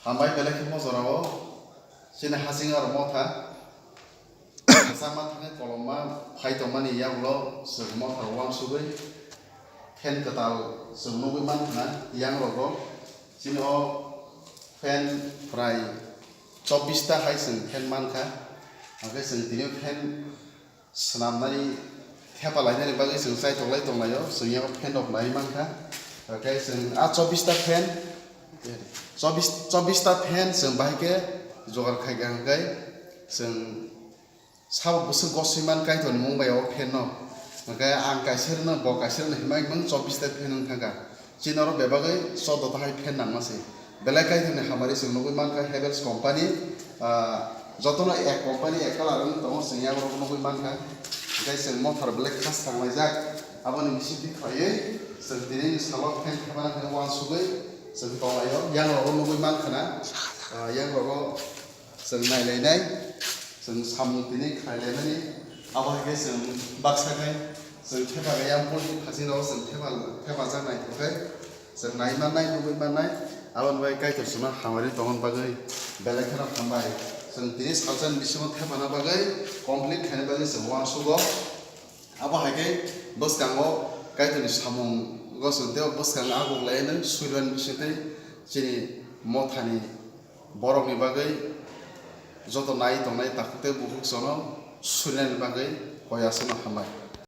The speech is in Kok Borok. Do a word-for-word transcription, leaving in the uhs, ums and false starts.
Hambai belai khe mo jorao chini hasing aro motha. Sama thangwi kolomma phai tongmani yagulo chwng motha uansugwi fan kwtal chwng nugwi mankha yang rogo. Chini o fan prai chobbish ta hai chwng fan mankha. Hwnkhe chwng tini fan swnamnani thepa lainani bagwi chwng chaitok lai tonglaio, chwng yak fan rok nai mankha. Hwnkhe chwng a chobbish ta fan, chobbish, chobbish ta fan chwng bahai khe jogar khaikha hwnkhe chwng sabo bwswk goswi man Kaitorni mung bai o fan no. Hwnkhe ang kaisa rwno, bo kaisa rwno hinmai mung chobbish ta fan wng thangkha. Chini oro bebagwi chordo ta hai fan nangma se. Belai Kaitorni hamari chwng nugwi mankha Havells company, ah, jotono ek company ek colour wng tongo, chwng yago nugwi mankha. Hwnkhe chwng mothar belai khas tanglaijak. Aboni bisingtwi khlaiwi chwng tini salo fan thepana khe uansugwi chwng tonglaio. Yang rogo nugwi mankha na, ah, yang rogo chwng nailainai, chwng samung tini khlailaimani. Abo hai khe chwng baksa khe chwng thepa gaya, poultry khaching rogo chwng thepa, thepajak naithok khe chwng nai mannai, nugwi mannai. Aboni bagwi Kaitor chwngno hamari tongna bagwi belai kheno hambai. Chwng tini salsa ni bisingo thepana bagwi complete khaina bagwi chwng uansugo. Abo hai khe bwskango Kaitorni samungo chwng tei bwskango agung lainai suirani bisingtwi chini mothani borokni bagwi joto nai tongnai takhuk tei bukhuk chwngno surinani bagwi koi aswkno hambai.